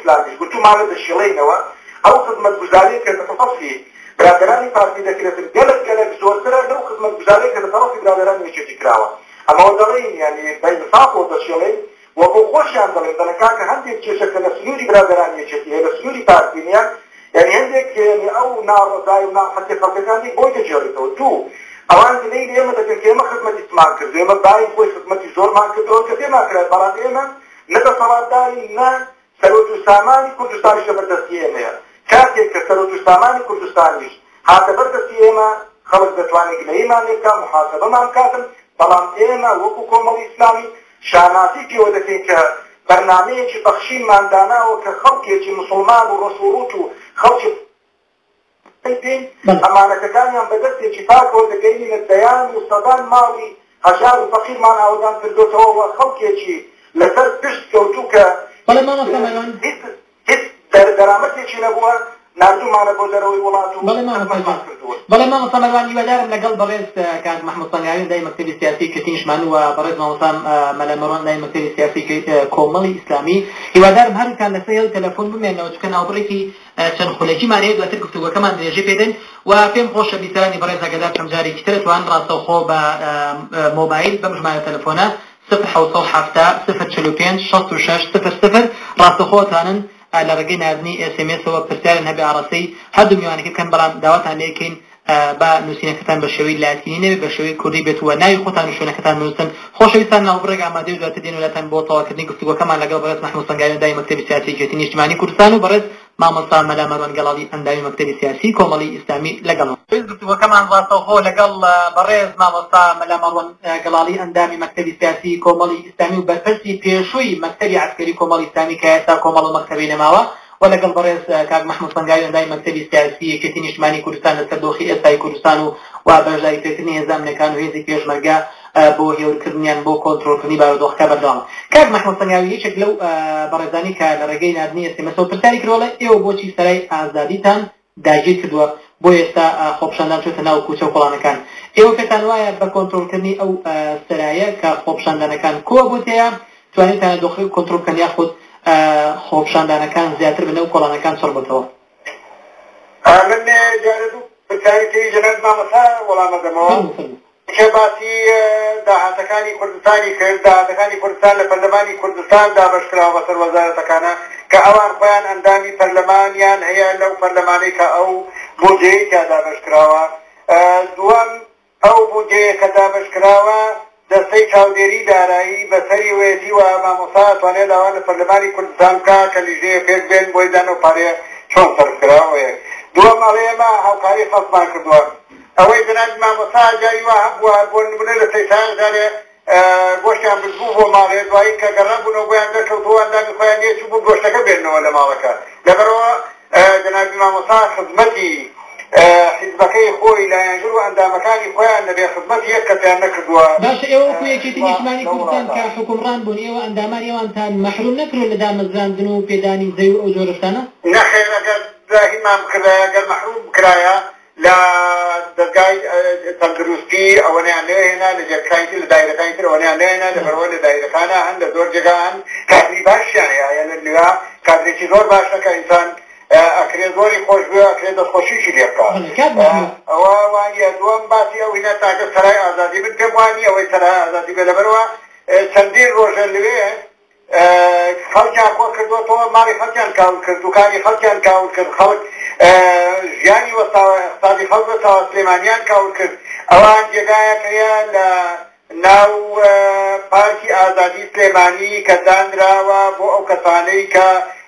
ئیسلامیش گوتومانە دەشیڵێینەوە ئەو خزمەتگوزاریە کە لە تەڕەفی برادەرانی پارتی دەکرێتن گەلەک گەلەک زۆرترە لەو خزمەتگوزاریە کە لە تەڕەفی برادەرانی یەکێتی کراوە. ئەمەوە دەڵێین یانی بە ئینسافەوە دەشیڵێین و بۆ خۆشیان دەڵێن دەڵێن کاکە هەندێک کێشە کە لە سنووری برادەرانی یەکێتی هەیە لە سنووری پارتی نییە یانی هەندێک یانی ئەو ناڕەزای و ناڕەحەتی خەڵکەکان نیە بۆی دەگێڕیتەوە. دوو، ئەوان گلەیی لە ئێمە دەکەن کە ئێمە خزمەتی چمان کردووە، ئێمە باین خۆی خزمەتی زۆرمان کردووە کە پێمان کرا، بەڵام ئێمە نە دەسەڵاتدارین نە سەرۆت و سامانی کوردستانیش لەبەر دەستی ئێمەیە. کاتێک کە سەرۆت و سامانی کوردستانیش هاتە بەر دەستی ئێمە، خەڵک دەتوانێ گلەییمان لێ بکا، موحاسەبەمان بکاتن، بەڵام ئێمە وەکوو کۆمەڵی ئیسلامی شانازی پێوە دەکەین کە بەرنامەیەکی بەخشینمان داناوە کە خەڵکێکی موسڵمان و ڕەش و ڕووت و خەڵکی پێین ئەمانەتەکانیان بە دەستێکی پاکەوە دەگەینینە دەیان و سەدان ماڵی هەژار و فەقیرمان ئاوەدان کردۆتەوە و خەڵکێکی لەسەر پشت کەوتوو کە بەڵێ مامۆستا مەروان. هیچ هیچ دەرامەتێکی نەبووە ناردوومانە بۆ دەرەوەی وڵات و بەڵێ مامۆستا خزمەتمان گیان. کردوون. بەڵێ مامۆستا مەروان هیوادارم لەگەڵ بەڕێز کاک مەحمود سەنگاوی ئەندامی مەکتەبی سیاسی یەکێتی نیشتمانی و بەڕێز مامۆستا مەلا مەروان ئەندامی مەکتەبی سیاسی کۆمەڵی ئیسلامی هیوادارم هەردووکتان لەسەر هێڵی تەلەفۆن بمێنەوە چونکە ناوبڕێکی چەند خولەکیمان هەیە دواتر گفتوگۆکەمان درێژەی پێدەین و پێم خۆشە بیسەرانی بەڕێز ئاگادار بکەم جارێکی تر ئەتوانن ڕاستەوخۆ بە مۆبایل بەم ژمارە تەلەفۆنە 0770 045 66 00 ڕاستەوخۆ ئەتوانن لە ڕێگەی ناردنی ئێس ئێم ئێسەوە پرسیارن هەبێ ئاڕاستەی هەردوو میوانەکە بکەن بەڵام داواتان لێکەین با نووسینەکەتان بە شێوەی لاتینی نەبێت بە شێوەی کوردی بێت و ناوی خۆتان و شوێنەکەتان بنووسن. خۆشەویستان ناوبڕێک ئامادەیە و دواتر دێنە لاتان بۆ تەواوکردنی گفتوگۆکەمان لەگەڵ بەڕێز مەحموود سەنگاوی ئەندامی مەکتەبی سیاسی یەکێتی نیشتیمانی کوردستان و بەڕێز مامۆستا مەلا مەروان گەڵاڵی ئەندامی مەکتەبی سیاسی کۆمەڵی ئیسلامی لەگەڵ گفتوگۆکەمان ڕاستەوخۆ لەگەڵ بەڕێز مامۆستا مەلا مەروان گەڵاڵی ئەندامی مەکتەبی سیاسی کۆمەڵی ئیسلامی و بەرپرسی پێشووی مەکتەبی عەسکەری کۆمەڵی ئیسلامی کە ئێستا کۆمەڵ و مەکتەبی نەماوە و لەگەڵ بەڕێز کاک مەحمود سەنگاوی ئەندامی مەکتەبی سیاسی یەکێتی نیشتمانی کوردستان لەسەر دۆخی ئێستای کوردستان و و بەشداری پێکردنی هێزە ئەمنیەکان و هێزی پێشمەرگە بۆ هێورکردنیان بۆ کۆنترۆڵکردنی بارودۆخەکە بەردەوامە. کاک مەحمود سەنگاوی یەکێک لەو بەڕێزانی کە لە ڕێگەی ناردنی ئێس ئێم ئێسەوە پرسیاری کردوە ئەڵێ ئێوە بۆچی سەرای ئازادیتان داگیر کردوە بۆ ئێستا خۆپیشاندان چۆتە ناو کوچە و کۆڵانەکان ئێوە پێتان وایە بە کۆنترۆڵکردنی ئەو سەرایە کە خۆپیشاندانەکان کۆ بۆتەیە توانیوتانە دۆخەکە کۆنترۆڵ بکەن یاخود خۆپیشاندانەکان زیاتر بن و کۆڵانەکان چڕ بۆتەوە؟ من جارێ دوو پرسیاری تری جەنابی مامۆستا وەڵام ئەدەمەوە. فەرموو فەرموو. کێ باسی داهاتەکانی کوردستانی کرد، داهاتەکانی کوردستان لە پەرلەمانی کوردستان دابەش کراوە بەسەر وەزارەتەکانا کە ئەوان خۆیان ئەندامی پەرلەمانیان هەیە لەو پەرلەمانەی کە ئەو بودجەیەی تیا دابەش کراوە. دووەم، ئەو بودجەیە کە دابەش کراوە دەستەی چاودێری دارایی بەسەریوەیەتی و مامۆستا ئەتوانێ داوا لە پەرلەمانی کوردستان بکا کە لیژنەیە پێک بێن بۆی بزانن ئەو پارەیە چۆن سەرف کرا ئەوە یەک. دووەم، ئەڵێ ئێمە هاوکاری خەڵکمان کردووە. ئەوەی جەنابی مامۆستا جاری وا هەبووە بۆ نمونە لە سەیسایان جارێ گۆشتیان بردبوو بۆ ماڵێ دوایی کە گەڕابوونەوە بۆیان دەرکەوتەوە ئەندامی خۆیان نیە چووبوون گۆشتەکە بێننەوە لە ماڵەکە لەبەرئەوە جەنابی مامۆستا خزمەتی حیزبەکەی خۆی لایەنگر و ئەندامەکانی خۆیان نەبێ خزمەتی یەک کەسیان نەکردووە باشە ئێوە وەکو یەکێتی و نیشتمانی لە کوردستان وڵاتە. کە حوکمڕان بوون ئێوە ئەندامانی ئەوانتان مەحروم نەکردوە لە دامەزراندن و پێدانی زەوی و ئەو جۆرە شتانە؟ نەخێر ئەگەر هینمان بکردایە گەر مەحروم بکرایە لە دەزگای تەندروستی ئەوەنەیان نەهێنا، لە جێگەکانی تر لە دایرەکانی تر ئەوەنەیان نەهێنا، لەبەرئەوە لە دایرەکانا هەن لە زۆر جێگا هەن کادری باشیان هەیە، یان لەوێ کادرێکی زۆر باشە کە ئینسان ئەکرێ زۆری خۆش بوێ ئەکرێ دەستخۆشیشی لێ بکا. بەڵێ کاک مەحمود. ئەوە وا نییە. دووەم باسی ئەو هینا تاکە سەرای ئازادی من پێم وا نییە ئەوەی سەرای ئازادی بێ لەبەرئەوە چەندین ڕۆژە لەوێ خەڵکیان کۆ کردۆتەوە، ماڵی خەڵکیان کاول کرد، دوکانی خەڵکیان کاول کرد، خەڵک ژیانی وەستاوە، ئیقتسادی خەڵک وەستاوە، سلێمانیان کاول کرد. ئەوان جێگایەک هەیە لە ناو پارکی ئازادی سلێمانی کە دانراوە بۆ ئەو کەسانەی کە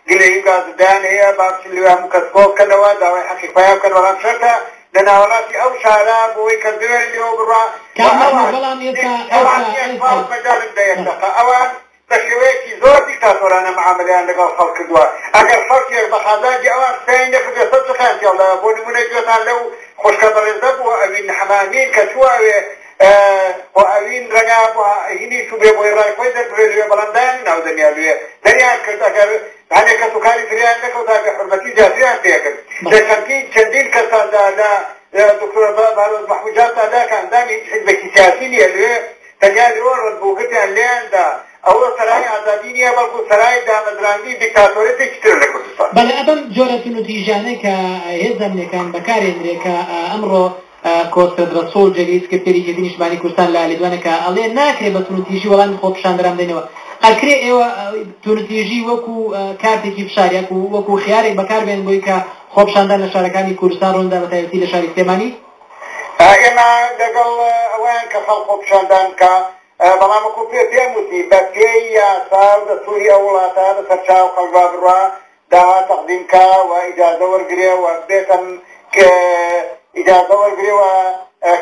گلەیی و گازندەیان هەیە، با بچن لەوێ هەموو کەس کۆ بکەنەوە، داوای حەقی خۆیان بکەن، بەڵام شەرتە لە ناوەڕاستی ئەو شارە بۆ ئەوەی کەس نەوێرێ لێوە بڕوا و کاک مەحمود ئەوان بەڵام ئێستا ئەوان ئێستا نییە ئێستا سڵاوت مەجالم دە یەک بەڵێ. دەقە ئەوان بە شێوەیەکی زۆر دیکتاتۆرانە معامەلەیان لەگەڵ خەڵک کردووە ئەگەر خەڵکێک بە قازانجی ئەوان قسەیان نەکردوێ سەد چەقیان تێڵداوە بۆ نموونە گوێتان لەو خوشکە بەڕێزە بووە ئەوین حەمە ئەمین کە چووە ئەوێ خۆ ئەوین ڕەنگە بۆ هینی چووبێ بۆی ڕای خۆی دەربڕێ لەوێ بەڵام دایان ناو دەمیا لەوێ دەریان کرد ئەگەر هەنێ کەس و کاری فریایان نەکەوتا بێ حورمەتی زیاتریان پێکرد لە بەڵێ. چەندین چەندین کەساندا لە دکتۆر بارۆز مەحموود جافدا کە ئەندامی هیچ حیزبێکی سیاسی نییە لەوێ تەنیا لەوە ڕەت بوو گرتیان لێیان دا. ئەوە سەرای ئازادی نییە، بەڵکو سەرای دامەزراندنی دیکتاتۆریەتێکی ترە لە کوردستان. بەڵێ ئەبەم جۆرە توندوتیژیانەی کە هێزە ئەمنیەکان بەکارێنرێ کە ئەمڕۆ کۆسرەت ڕەسوڵ جێگری سکرتێری یەکێتی نیشتمانی کوردستان لە لێدوانێکا ئەڵێ ناکرێ بە توندوتیژی وەڵامی خۆپیشاندەران بدەینەوە ئەکرێ ئێوە توندوتیژی وەکو کارتێکی فشار یاکو وەکو خیارێک بەکاربێنن بۆی کە خۆپیشاندان لە شارەکانی کوردستان ڕووندا بەتایبەتی لە شاری سلێمانی؟ ئێمە لەگەڵ ئەوەیان کە خەڵک خۆپیشاندان بکا، بەڵام وەکو پێ پێم وتی بە پێی یاسا و دەستووری ئەو وڵاتە بە سەرچاو خەڵک با بڕوا داوا تەقدیم کا و ئیجازە وەرگرێ و بێتەم ک ئیجازە وەرگرێ و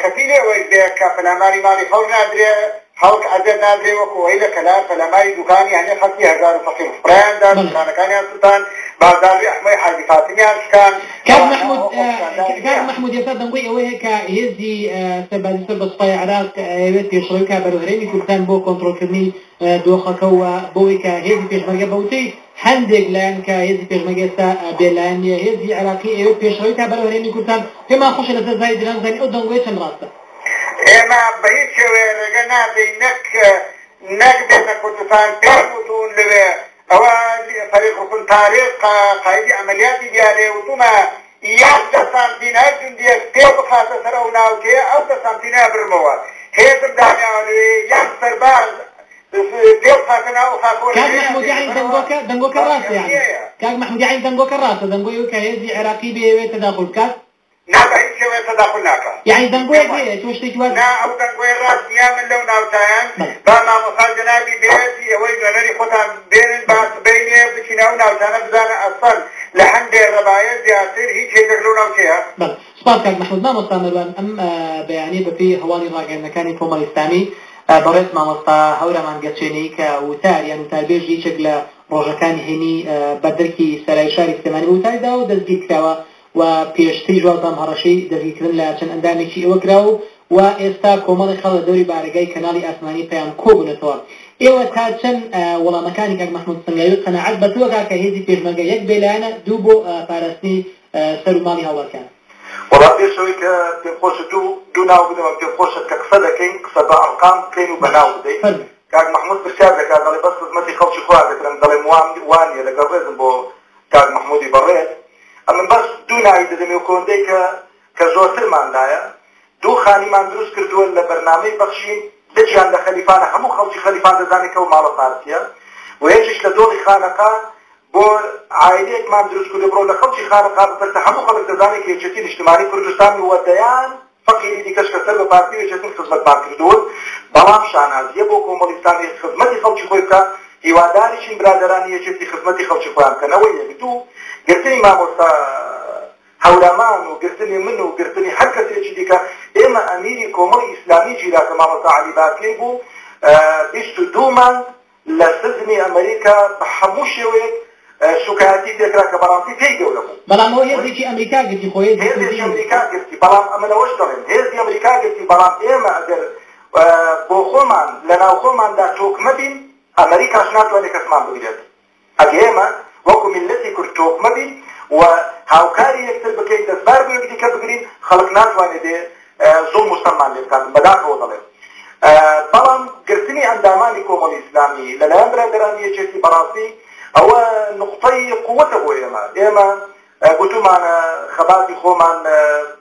کەفیلی ئەوەیش بێ کە پەلاماری ماڵی خەڵک نادرێ، خەڵک عەزێت نادرێ وەکو ئەوەی لە کەلار پەلاماری دوکانی هەنێ خەڵکی هەژار و فەقیر و فوقرایان دا، دوکانەکانیان سوتان، بازاڕی ئەحمەی حاجی فاتمیان شکان، کاک ئەوانە مەحمود ئەوە خۆپیشاندان کاک نییە. مەحمود ئێستا دەنگۆی ئەوە هەیە کە هێزی سەربازی سەر بە سوپای عێراق ئەیەوێت پێشڕەوی بکات بەرەو هەرێمی کوردستان بۆ کۆنترۆڵکردنی دۆخەکە و بۆوەی کە هێزی پێشمەرگە بە وتەی هەندێک لایەن کە هێزی پێشمەرگە ئێستا بێلایەن نییە هێزی عێراقی ئەیەوێت پێشڕەوی بکات بەرەو هەرێمی کوردستان پێمان خۆشە لەسەر زاری جەناب بزانین ئەو دەنگۆیە چەند ڕاستە؟ ئێمە بە هیچ شێوەیە ڕێگە نادەین نەک نەک بێتە کوردستان پێم وتوون لەوێ ئەوە فەریق ڕوکن تاریق قائیدی عەمەلیاتی دیالێ وتومە یەک دە سانتین هەر جوندیەک پێ بخاتە سەر ئەو ناوچەیە ئەو دە سانتینە ئەبرمەوە هێزم داناوە لەوێ یەک سەرباز پێ بخاتە ناو ئەو خاکەوە کاک لەوێ مەحمود نادەین یەعنی لەبەرئەوە دەنگۆکە دەنگۆکە خەڵک ڕاستە یەعنی ئەمنیەیە. کاک مەحمود یەعنی دەنگۆکە ڕاستە دەنگۆی ئەوەی کە هێزی عێراقی بێیەوێت تەداخول بکات؟ نا بە هیچ شێوەیەک تەداخول ناکا. یەعنی پێم دەنگۆیەک وایە. هەیە تۆ شتێکی وات. نا ئەو دەنگۆیە ڕاست نیە من لەو ناوچایەم بەڵێ. با مامۆستا جەنابی بێت ئێوەی نوێنەری خۆتان بێنن با بەڵێ. سبەینێ بچینە ئەو ناوچانە بزانە ئەسڵەن لە هەندێ ڕەبایە زیاتر هیچ هێزێک لەو ناوچەیە. بەڵێ سوپاس کاک مەحمود. مامۆستا مەروان ئەم بەیانیە بەپێی هەواڵی ڕاگەیاندنەکانی کۆمەڵی ئیسلامی بەڕێز مامۆستا هەورامان گەچێنی کە وتار یان وتاربێژی یەکێک لە ڕۆژەکانی هەینی بەردەرکی سەرای شاری سلێمانی بە وتاری داوە و دەستگیر کراوە و پێشتریش وابزانم هەڕەشەی دەستگیرکردن لە چەند ئەندامێکی ئێوە کراوە و ئێستا کۆمەڵێک خەڵک لە دەوری بارەگای کەناڵی ئاسمانی پەیام کۆبوونەتەوە. ئێوە تا چەند وەڵامەکانی کاک مەحمود سنگاوی قەناعەت بە تۆ ئەکا کە هێزی پێشمەرگە یەک بێلایەنە دوو بۆ پاراستنی سەر و ماڵی هاوڵاتیانە؟ وەڵا پێش ئەوەی کە پێم خۆشە دوو دوو ناو بدەمە پێم خۆشە کە قسە دەکەین قسە بە ئەرقام بکەین و بە ناو بدەین. فەرموو. کاک مەحمود پرسیار دەکات دەڵێ بەس خزمەتی خەڵکی خۆیان دەکەن دەڵێم وام وانیە لەگەڵ ڕێزم بۆ کاک مەحمودی بەڕێز ئەمن بەس دوو ناوی دەدەمێ و کۆندەی کە کە زۆرترمان لایە دوو خانیمان دروست کردووە لە بەرنامەی بەخشین دژیان لە خەلیفانە هەموو خەڵکی خەلیفان دەزانێ کە ئەو ماڵە پارتیە و یەکیش لە دۆڵی خانەقا بۆ عایلەیەکمان دروست کردووە بڕۆ لە خەڵکی خانەقا بپرسە هەموو خەڵک دەزانێ کە یەکێتی نیشتمانی کوردستان و دەیان فەقیری دیکەش کە سەر بە پارتی و یەکێتین خزمەتمان کردوون، بەڵام شانازییە بۆ کۆمەڵی ئیسلامی خزمەتی خەڵکی خۆی بکا، هیواداریشین برادەرانی یەکێتی خزمەتی خەڵکی خۆیان بکەن، ئەوە یەک، دوو، گرتنی مامۆستا هەورامان و گرتنی من و گرتنی هەر کەسێکی دیکە، ئێمە ئەمیری کۆمەڵی ئیسلامی گیرا کە مامۆستا عەلی باپیر بوو 22 مانگ لە سجنی ئەمریکا بە هەموو شێوەیەک سوکایەتی پێکرا کە بەڕاستی پێی گەورە بوو. بەڵام ئەوە هێزێکی ئەمریکا گرتی خۆ هێزی کوردی هێزێکی نەگرتی. ئەمریکا گرتی بەڵام ئەمن ئەوەش دەڵێم هێزی ئەمریکا گرتی بەڵام ئێمە ئەگەر بۆ خۆمان لە ناو خۆماندا تۆکمە بین ئەمریکاش ناتوانێت کەسمان بگرێت. ئەگە ئێمە وەکو میللەتی کورد تۆکمە بین و هاوکاری یەکتر بکەین دەستبار بۆ یەکدیکە بگرین خەڵک ناتوانێت بێ زوڵم و ستەممان لێ بکات بەداخەوە دەڵێم بەڵام گرتنی ئەندامانی کۆمەڵی ئیسلامی لەلایەن برادەرانی یەکێتی بەڕاستی ئەوە نوقتەی قوتە بۆ ئێمە ئێمە گوتومانە خەباتی خۆمان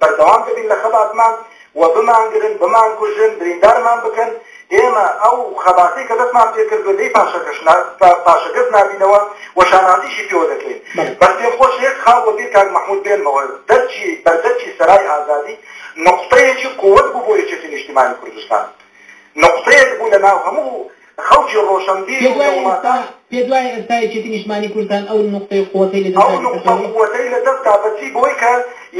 بەردەوام دەبین لە خەباتمان و بمانگرن، بمانکوژن، بریندارمان بکەن، ئێمە ئەو خەباتەی کە دەستمان پێکردووە لێی پاشەکەش نابینەوە و شانازیشی پێوە دەکەین. بەس پێم خۆشە یەک خاڵ وەبیر کاک مەحمود بێنمەوە، دەرچی بەردەرکی سەرای ئازادی نوقتەیەکی قوت بوو بۆ یەکێتی نیشتیمانی کوردستان، نوقتەیەک بوو لە ناو هەموو خەڵکی ڕۆشەنبیر و لە وڵاتان. پێت وایە ئێستا یەکێتی نیشتمانی کوردستان ئەو نوقتەی قوتەی لە دەست ئەو داگرتە نوقتە سەری؟ قوتەی لە دەست دا بە چی؟ بەوەی کە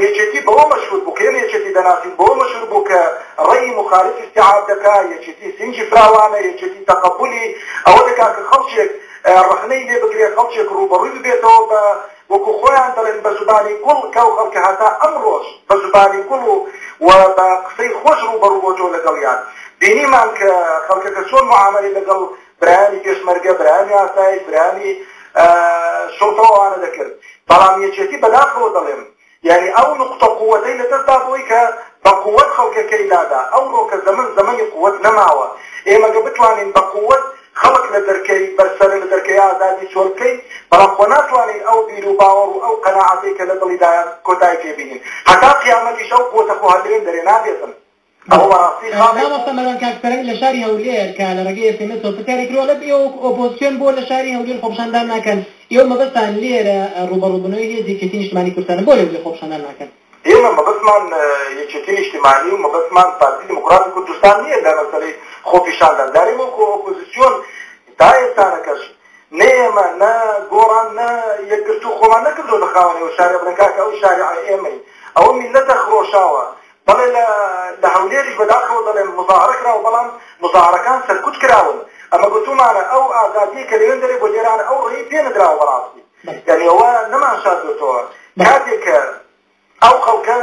یەکێتی بەوە مەشهور بوو کە ئێمە یەکێتی دەناسین بەوە مەشهور بوو کە ڕەئی موخالف ئیستیعاب دەکا، یەکێتی سینگی فراوانە، یەکێتی تەقەبولی ئەوە دەکا کە خەڵکێک ڕەخنەی لێ بگرێ، خەڵکێک ڕووبەڕووی ببێتەوە بە وەکو خۆیان دەڵێن بە زوبانی گوڵ کە ئەو خەڵکە هەتا ئەمڕۆش بە زوبانی گوڵ و و بە قسەی خۆش ڕووبەڕوو بۆتەوە لەگەڵیان. بینیمان کە خەڵکەکە چۆن موعامەلەی لەگەڵ برایانی پێشمەرگە، برایانی ئاسایش، برایانی شوڕتە و ئەوانە دەکرد. بەڵام یەکێتی بەداخەوە دەڵێم یانی ئەو نوقتە قوەتەی لەدەست دا بۆی کە بە قوەت خەڵکەکەی لادا. ئەوڕۆکە زەمەن زەمەنی قوەت نەماوە. ئێمە گە بتوانین بە قوەت خەڵک لە دەرکەی بەرسەرە لە دەرکەی ئازادی چۆل بکەین، بەڵام خۆ ناتوانین ئەو بیر و باوەڕ و ئەو قەناعەتەی کە لە دڵیدایە کۆتایی پێ بینین. هەتا قیامەتیش ئەو قوتە خۆ هەر لەوێن دەرێ نابێتن. ئەوە بەڕاستی خاڵێک بوو. مامۆستا مەروان کاک فەرەنگ لە شاری هەولێر کە لە ڕێگەی ئێس ئێم ئێسەوە پرسیاری کردوە ئەڵێ ئێوە وەکو ئۆپۆزسیۆن بۆ لە شاری هەولێر خۆپیشاندان ناکەن؟ ئێوە مەبەستان لێرە ڕووبەڕووبوونەوەی هێزی یەکێتی نیشتمانی کوردستانە بۆ لە هەولێر خۆپیشاندان ناکەن؟ ئێمە مەبەستمان یەکێتی نیشتیمانی و مەبەستمان پارتی دیموکراتی کوردستان نییە لە مەسەلەی خۆپیشاندان. دارێ وەکو ئۆپۆزسیۆن تا ئێستانەکەش نە ئێمە نە گۆڕان نە یەکگرتوو خۆمان نەکردۆتە خاوەنی ئەو شارە بڵێن کاکە ئەو شاریعە ئێمەین ئەوە میللەتە خرۆشاوە بەڵێ لە لە هەولێریش بەداخەوە دەڵێم مزاهەرە کراوە بەڵام مزاهەرەکان سەرکوت کراون ئەمە گوتومانە ئەو ئازادیەی کە لەوێن دەرێ بۆ لێرانە ئەو ڕێی پێ نەدراوە بەڕاستی یانی ئەوە نەمان شاردۆتەوە کاتێک کە ئەو خەڵکە